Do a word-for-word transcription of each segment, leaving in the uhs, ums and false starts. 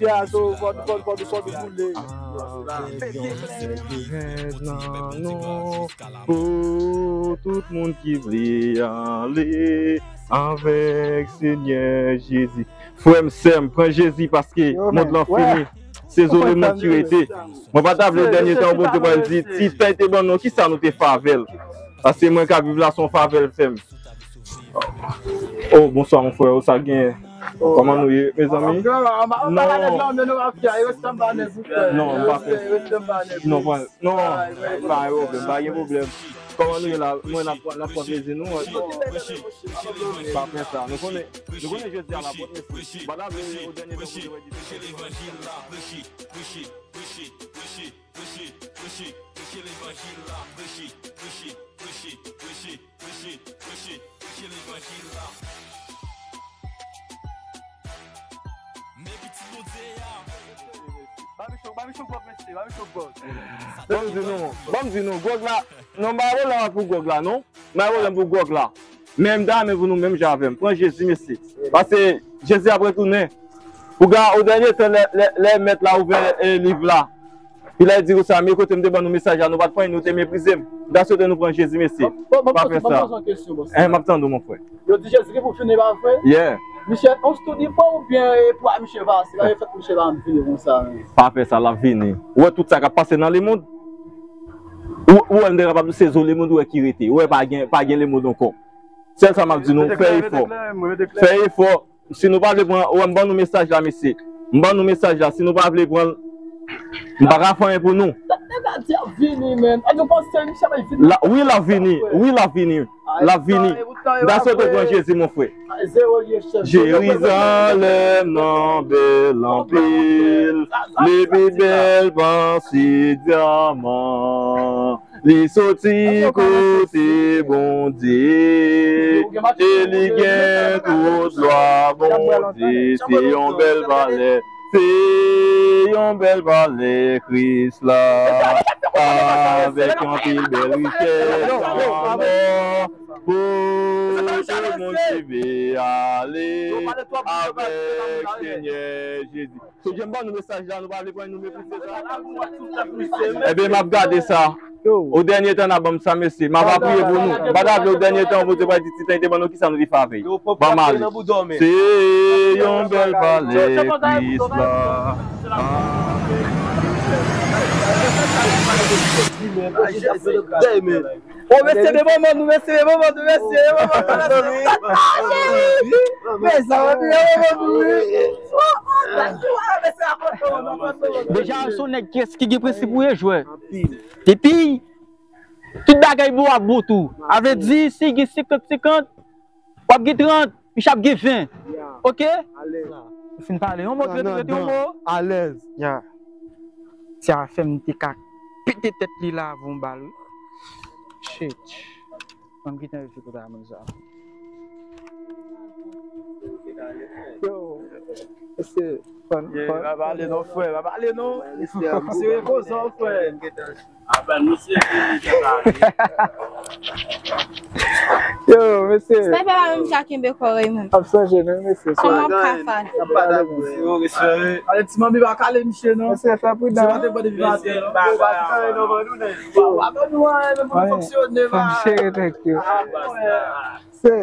Mesye a, so, fò nou, fò nou, fò nou, fò nou boule. Avèk yon sèl rèv nan nou, pou tout moun ki vle ale avèk Senyè Jezi. Frè m, sè m, pran Jezi paske mond lan fini. Se zo de mond ki rete. Mwen pa ta vle dènye tan Bondye pral di, ti tan te ban nou, kisa nou te fè avè l? Paske mwen k ap viv la, se yon favè l fè m. Oh, bonswa, mon frè, ou sa gen? Kòman nou ye, mezanmi? Non, non, m pa fè. Non, pa, non, pa gen pwoblèm, pa gen pwoblèm. Kòman nou ye la? Mwen, n ap, n ap pran plezi nou. Pa fè sa. Nou konnen, nou konnen jodi a la pòt, mesye. Ba la vle o dènye tan pou nou wè di. Preche levanjil la, preche, preche, preche, preche, preche, preche, preche levanjil la, preche, preche, preche, preche, preche, preche, preche levanjil la. Men pitit Ba m di nou, ba m di nou, gwòg la, non, m pa gen pwoblèm pou gwòg la, non. M pa gen pwoblèm pou gwòg la. Men m ta renmen pou nou menm jan avè m. Pran Jezi, mesye. Paske Jezi ap retounen. Ou gen, o dènye tan, lè, lè, lè mèt la ouvè, e, liv la. Epi lè l di konsa, men kote m te ban nou mesaj la, nou pa t pran, nou te meprize m. M ta swete nou pran Jezi, mesye. Bon, bon, bon, pa fè sa. Bon, bon, bon, kesyon, bon, eh, m ap tande w, mon frè. Yo di Jezi gen pou fini, pa vre? Yeah. Michel, on studi pa oubyen, e, pwa Michel pa, se pa yo fèt Michel pa vini konsa, men. Pa fè sa, l ap vini. Ou wè tout sa k ap pase nan lemonn? Ou, ou wè m te kapab sezi lemonn, ou wè ki rete. Ou wè pa gen, pa gen lemonn ankò. Sèl sa m ap di nou, fè efò. Fè efò. Si nou pa vle pran, ou wè m ban nou mesaj la, mesye. M ban nou mesaj la, si nou pa vle pran l, m pa ka fè anyen pou nou. Nèg la di ap vini, men. Èske w panse Michel ap vini? La, wi, l ap vini. Wi, l ap vini. L ap vini. M ta swete w pran Jezi, mon frè. Jerizalèm nan bèl anpil, li pi bèl pase dyaman. Li soti kote Bondye, e li gen tout glwa Bondye. Se yon bèl palè, se yon bèl palè Kris la, avèk anpil bèl richès an lò pou tout moun ki vle ale avèk Senyè Jezi. Se jan m ban nou mesaj la, nou pa vle pran, nou meprize sa. Ebyen, m ap gade sa. O dènye tan, n a ban m sa, mesye. M ap apiye pou nou. M pa ta vle o dènye tan, Bondye pral di ti tan, li te ban nou, kisa nou te fè avè l? Ban m ale. Se yon bèl palè Kris la. Amen. O mesye, men manman nou, mesye, men manman nou, mesye, men manman nou, mesye. Mezanmi, men manman nou, wi. Deja, se yon nèg ki, ki gen prensip ou ye, jwè. Epi, tout bagay bon ap bon tou. A vle di, si gen senkant senkant, w ap gen trant, misye ap gen ven. Ok? Ou fin pale. Yon mo, rete, rete, yon mo. Alèz. Ya. Se afè m te ka pete tèt li la avan yon bal, wi. Shit. Ban m kite yon fi kote a moun sa. Yo, mesye, fòn, fòn. Pa pale non, frè, pa pale non. Se repozan, frè. Yo, mesye. Sniper pa menm ka kenbe kò, Raymond. Ap sonje nou, mesye. Kòman w ka fè? Ale, ti manmi pa kale misye non. Mesye, fè pridan. Se pa te bon depi maten non. Yo, pa ti kale non, ban nou nèg. Yo, pa ban nou anyen, men pou nou fonksyone, man. Fò m sere nèg yo. Se.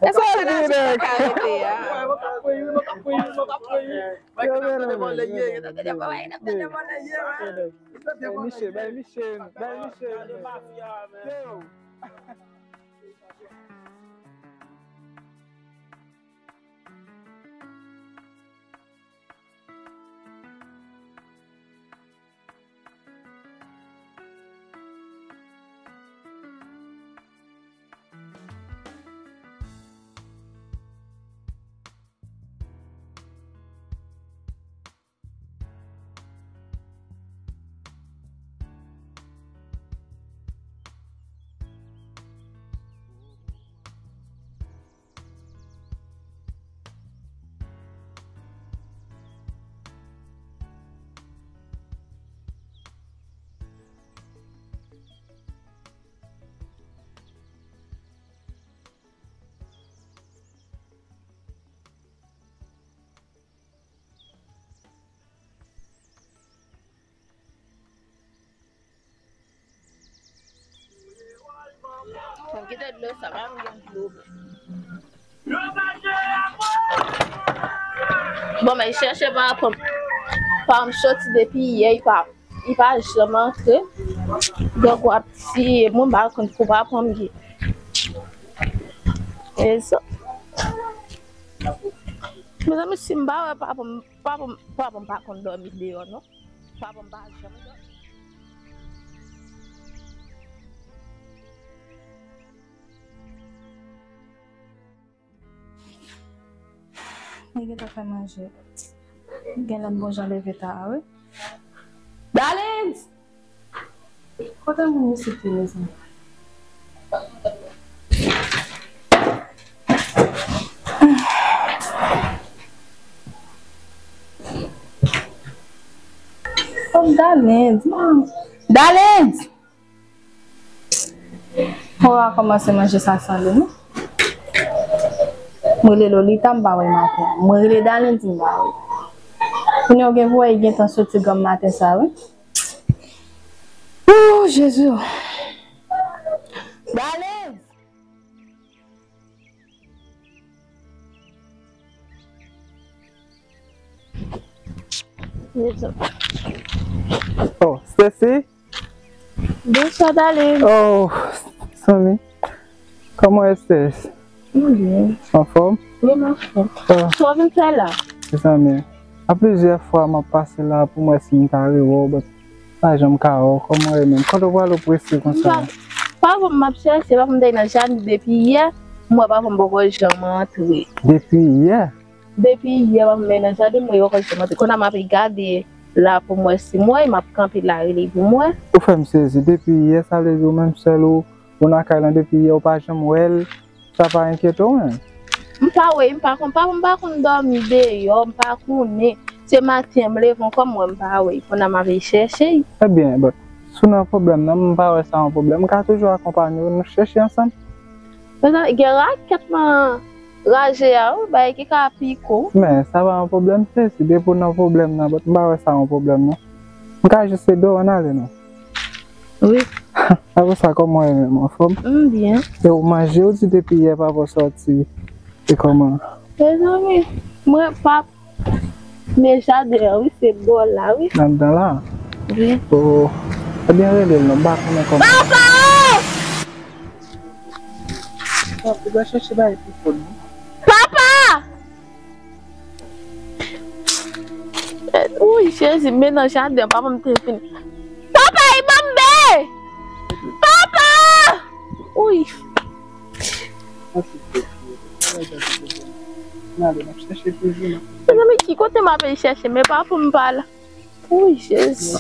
Èske w ka rete a? Mwen ka kwè wi, mwen ka kwè wi, mwen ka kwè wi. Mwen ka tande vòlè ye, mwen ka tande vòlè ye. Bay misye, bay misye, bay misye. Yo. Bon, kite dlo sa, pa m gen dlo. Bon, men chèche pa pran. Pa m soti depi yè, li pa, li pa janm antre. Donk, w ap tiye moun, pa konn kou pa pran m ye. E sa. Mezanmi, si m pa wè papa m, papa m, papa m pa konn dòmi deyò, non. Papa m pa janm dòmi. Li gentan fè manje. Li gen lè l bon jan leve ta a, wi. Darlings! Kote moun isit ye, mezanmi? Dalens, man. Dalens! Ou a kòmanse manje sa san lou, non? M rele Lolita, m pa wè maten. M rele Dalens, m pa wè. Kounye a w gen pou wè, li gentan soti granm maten sa, wi. Oh, Jezi! Dalens! Oh, Stacy? Bonswa, Dalens. Oh, zanmi. Kòman w ye, Stacy? M byen. Anfòm? Wi, m anfòm. Ah. Sa w vin fè la? Mezanmi, a plizyè fwa m ap pase la pou m wè si m ka rewè w, but m pa janm ka wè w. Kòman w ye menm? Kote w prale w prese konsa? Pa, pa bon, m ap chèche, pa bon, m te nan jaden depi yè, m wè pa bon, m poko janm antre. Depi yè? Depi yè, m ap men nan jaden, m wè yo konn sèmante. Kounye a m ap gade la pou m wè si m wè, m ap kanpe la rele pou m wè. Ou fè m sezi. Depi yè, sa vle di ou menm sèl ou, ou nan kay lan depi yè, ou pa janm wè l. Sa pa enkyete w menm? M pa wè, m pa konn, pa, m pa konn dòmi deyò, m pa konnen. Se maten, m leve ankò, m wè m pa wè. Kounye a m ap chèche. Ebyen, but, si w nan pwoblèm nan, m pa wè sa yon pwoblèm. M ka toujou akonpanye w, nou chèche ansanm. Mezanmi, gen rakèt nan raje a, wi, bagay ki ka pike w. Men, sa pa yon pwoblèm, se si depi w nan pwoblèm nan, but m pa wè sa yon pwoblèm, non. M ka jis ede w ann ale, non. Wi. Apre sa, kòman w ye menm, anfòm? M byen. E w manje, w di depi yè papa w sòti. E kòman? Mezanmi, mwen pa Men jaden an, wi, se bò la, wi. Anndan la? Wi. Oh. Ebyen, rele l non, m pa konnen kòman. Papa! Ou va chèche bagay pou fon, non? Papa! Wi, Jezi, men nan jaden an, papa m te vini. Papa, e banm be! Papa! Wi. Mezanmi, ki kote m ap al chèche? Men papa m pa la. Wi, Jezi.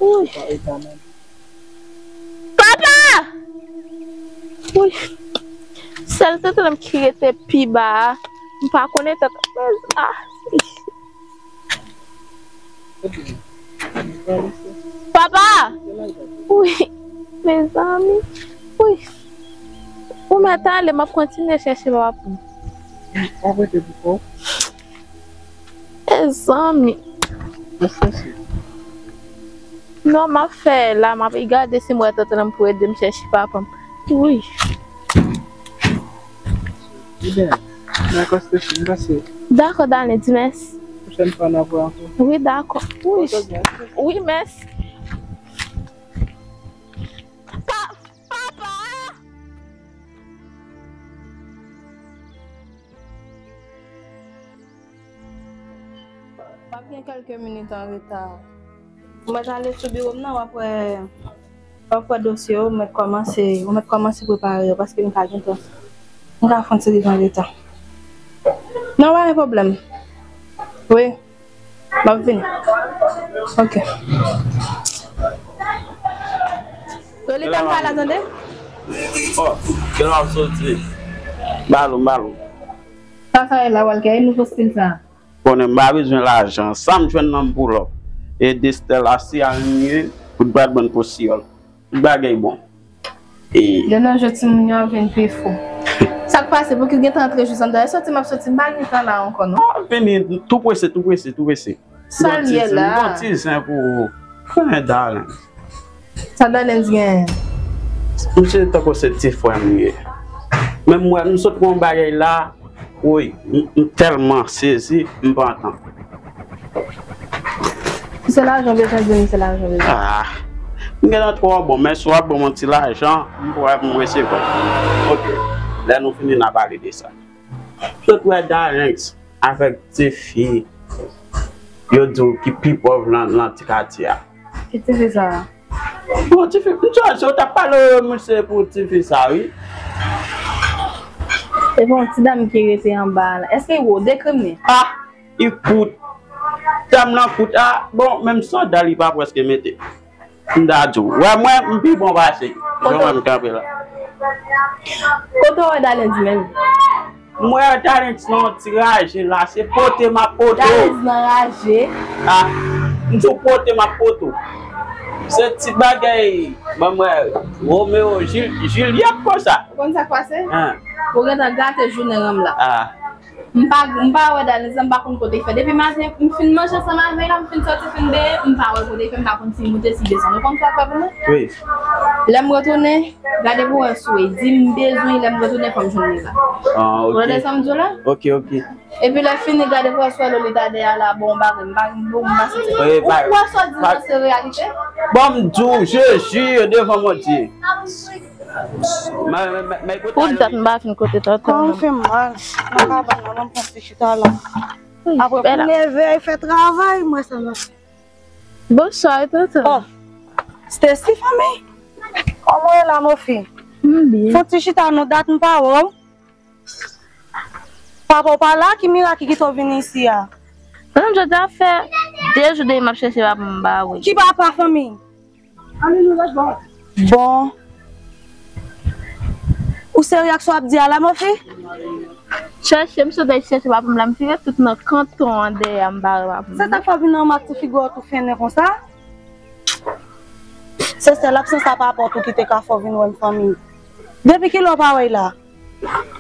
Wi. Papa! Wi. Sèl tenten m ki rete pi ba a. M pa konnen tenten. Ah. Papa! Wi, mezanmi. Wi. Ou mèt ale, m ap kontinye chèche papa pou ou. W ap rete pou kò w? Mezanmi. W ap chèche? Non, m ap fè la, m ap gade si m wè tenten m pou ede m chèche papa m. Wi. Ebyen, dakò, Stacy, m pase. Dakò, Dani, di mèsi. Pwochèn fwa, n ap wè ankò. Wi, dakò. Wi. Pòte w byen. Wi, mèsi. Pa-, papa! M ap gen kèlke minit an reta. Ou mèt ale sou biwo m nan, w ap wè, w ap wè dosye yo, ou mèt kòmanse, ou mèt kòmanse prepare yo, paske m ka gentan, m ka fè yon ti lit an reta. Non, pa gen pwoblèm. Wi. M ap vini. Ok. Lolita, m pa la, tande? Oh, gen w ap soti. Balo, balo. Sa, sa e la, w al kay nouvo stil sa. Konnen m pa bezwen lajan. Sa m jwenn nan m pull up. E de Stella si al nye pou t bat bann posiyòl. Tout bagay bon. E lè nan je timoun yo ap vin pi fou. Sa k pase? Pou ki gentan antre jis anndan? E soti m ap soti, m pa gentan la ankò, non. Ah, vini, tou prese, tou prese, tou prese. Sa l ye la? M gon ti zen pou ou. Konnen Dalens. Sa Dalens genyen? Misye tankou se ti frè m li ye. Men m wè, m sot wè yon bagay la. Woy, m, m tèlman sezi, m pa antann. Si se lajan w bezwen, di m se lajan w bezwen. Ah, m gentan twò bon, men si w ap ban m yon ti lajan, m pral pou m resevwa. Ok, lè nou fini, n a pale de sa. Sot wè Dalens avèk ti fi, yo di w ki pi pòv nan, nan ti katye a. Ki ti fi sa a? Bon, ti fi, m sonje w t ap pale misye pou ti fi sa, wi. Se pa yon ti dam ki rete anba a la. Èske ou dekri m li? Ah, li kout. Dam lan kout. Ah, bon, menm sandal li pa prèske mete. M ta di w. Wè mwen, m pi bon pase. Jan mwen m kanpe la. Kote w wè Dalens menm? M wè Darens nan yon ti raje la, se pote m ap pote w. Darens nan raje. Ah, m di w pote m ap pote w. Se ti bagay, ban m wè, Romeo, Jil-, Jilyèt konsa. Ou konn sa k pase? Hein. Ou gentan gate jounen ranm la. Ah. M pa, m pa wè Darens la, m pa konn kote l fè. Depi maten, m fin manje ansanm avè l la, m fin sòti, fin benyen, m pa wè kote l fè, m pa konn si l moute, si l desann. Ou konn sa k fè pou mwen? Wi. Lè m retounen, gade pou wè si w di m bezwen, lè m retounen, fò m jwenn li la. Ah, ok. Ou tande sa m di w la? Ok, ok. Epi lè fini, gade pou wè si w wè Lolita dèyè la, bon, m pa, m pa, m pa santi. Wi, ou pa, wè sa w di nan se reyalite? Bon, m di w, je jure devant mon Dieu. Mwen, mwen, mwen, mwen, kote Pou dat m pa vin kote tonton. Kò m fè m mal. Nan kabann nan, m pran ti chita la. Apre pou leve, fè travay, mwen sa nan. Bonswa, tonton. Oh, Stacy, fanmi. Kòman w ye la, mon fi? M byen. Fè yon ti chita, nou dat m pa wè w. Papa w pa la, ki mirak ki kite w vin isi a? Tonton, jodi a fè de jou depi m ap chèche papa m, m pa wè l. Ki papa, fanmi? Bon. Ou serye ak sa w ap di a la, mon fi? Chèche, m sot al chèche papa m la, m fini tout nan kanton an dèyè a, m pa wè papa m. Se sa k fè w vin nan ak ti figi w tou fennen konsa? Se sèl absans a papa w tou ki te ka fè w vin wè m, fanmi. Depi kilè w pa wè l la?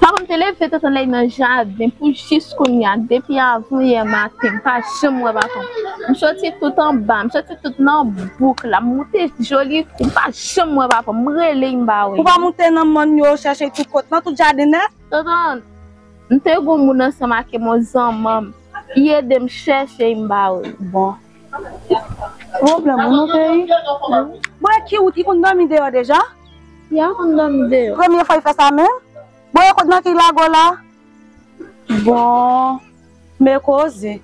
Papa m te leve tonton lè nan jaden pou jis kounye a, depi avan yè maten, m pa janm wè papa m. M soti tout anba, m soti tout nan bouk la, m moute joli kou, m pa janm wè papa m. M rele l, m pa wè l. Ou pa moute nan mòn yo chèche tout kot, nan tout jaden nèt? Tonton, m te gon moun ansanm ak yon zanmanm, li ede m chèche l, m pa wè l. Bon. Pwoblèm, ou nan peyi? Bon, e ki wout, li konn dòmi deyò deja? Li a konn dòmi deyò. Premye fwa l fè sa menm? Bon, e kot nan ki lago la? Bon, men koze.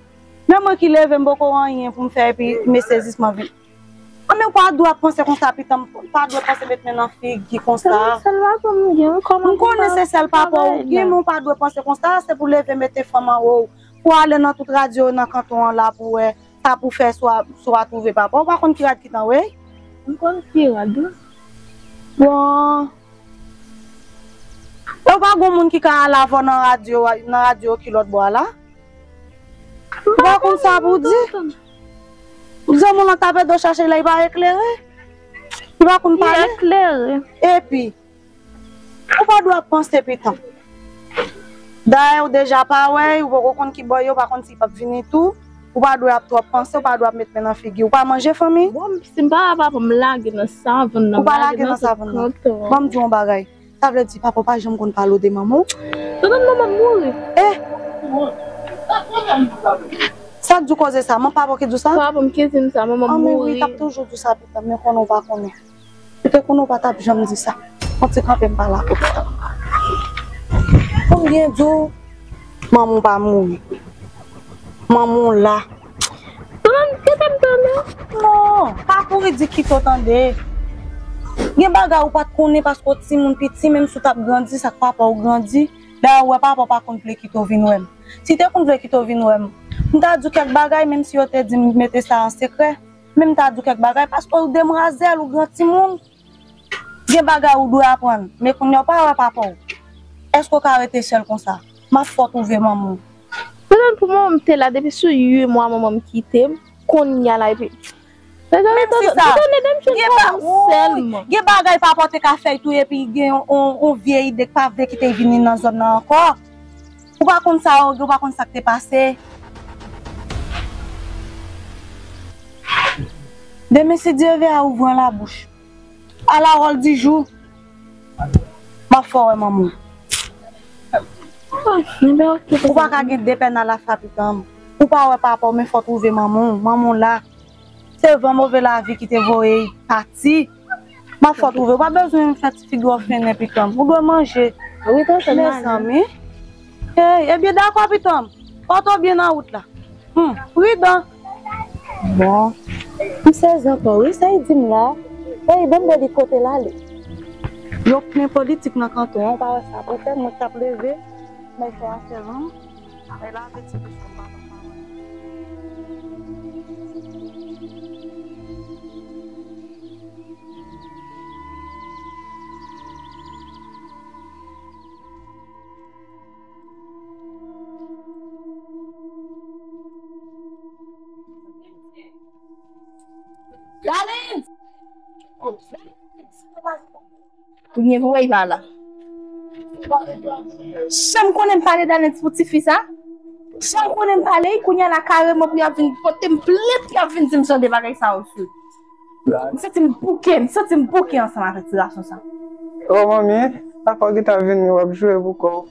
Men mwen ki leve, m poko anyen pou m fè, epi men sezisman vin. An, men ou pa dwe ap panse konsa, pitan m, ou pa dwe panse met men nan figi konsa. Se sèl papa m gen, kòman pou m konnen se sèl papa w gen, men ou pa dwe panse konsa, se pou leve mete fanm anwo w, pou ale nan tout radyo nan kanton an la, pou wè sa pou fè, swa, swa twouve papa w. Ou pa konn ki rad ki tan, wi? M konn ki rad, wi. Bon. E w pa gon moun ki ka al avè w nan radyo, nan radyo ki lòt bò a la? Ou pa konn sa pou w di? Zanmi w lan t ap ede w chache la, li pa eklere? Li pa konn pale? Li eklere. Epi, ou pa dwe ap panse pitan. Dayè, ou deja pa wè l, ou poko konn ki bò l ye, ou pa konn si l p ap vini tou. Ou pa dwe ap twòp panse, ou pa dwe ap met men nan figi. Ou pa manje, fanmi? Bon, si m pa wè papa m, m lage nan savann nan, m lage nan tout kanton an. Ou pa lage nan savann nan. Ban m di w yon bagay. Sa vle di papa w pa janm konn pale w de manman w? Tonton, manman m mouri. Eh! Sa k di w koze sa? Manman papa w ki di w sa? Papa m ki di m sa, manman m mouri. An, men wi, li t ap toujou di w sa, pitan m, men konnen w pa konnen. Ou te konnen w pa t ap janm di sa. Fon ti kanpe m pale ak ou. Konbyen di w manman w pa mouri? Manman w la. Tonton, kite m tande. Non, pa kouri di kite w tande. Gen bagay ou pa t konnen paske w timoun piti, menm si w t ap grandi, sa k papa w grandi. Dayè, ou wè papa w pa konn vle kite w vin wè m. Si te konn vle kite w vin wè m, m ta di w kèk bagay, menm si yo te di m mete sa an sekrè. Men m ta di w kèk bagay, paske w demwazèl, ou gran timoun. Gen bagay ou dwe aprann, men kounye a w pa wè papa w. Èske w ka rete sèl konsa? M ap fè w twouve manman w. Petèt pou manman m te la, depi sou uit mwa manman m kite m, kounye a la, epi. Menm si sa, gen ba-, wi, gen bagay papa w te ka fè tou, epi gen yon, yon, yon vye ide k pa vle kite l vini nan zòn nan ankò. Ou pa konn sa yo gen, ou pa konn sa k te pase. Demen, si Dye vle, a ouvran labouch. A la wòl di jou. M ap fè w wè manman w. Ou pa ka gen de pèn alafwa, pitan m. Ou pa wè papa w, men fò w twouve manman w. Manman w la. Se van move lavi ki te voye l pati. M ap fè w twouve. Ou pa bezwen fè ti figi w fennen, pitan m. Ou dwe manje. Wi, tonton, m ale. Mezanmi. Ey, ebyen, dakò, pitan m. Pòte w byen nan wout la. Hmm, pridan. Bon. M sezi ankò, wi, sa l di m la. Ey, ban m wè li kote l ale. Yo plen politik nan kanton an, ou pa wè sa pou fè, mwen k ap leve, mwen fè afè m. Mwen lave ti bouch mwen, papa, papa. Ou gen pou wè pa la. Jan m konnen m pale Dalens pou tifi sa. Jan m konnen m pale, kounye a la kareman pou y ap vin pote m plent, y ap vin di m jan de bagay sa yo sou. M santi m bouke, m santi m bouke ansanm avèk ti gason sa. Oh manmi, papa w gentan vini, w ap jwe pou kò w.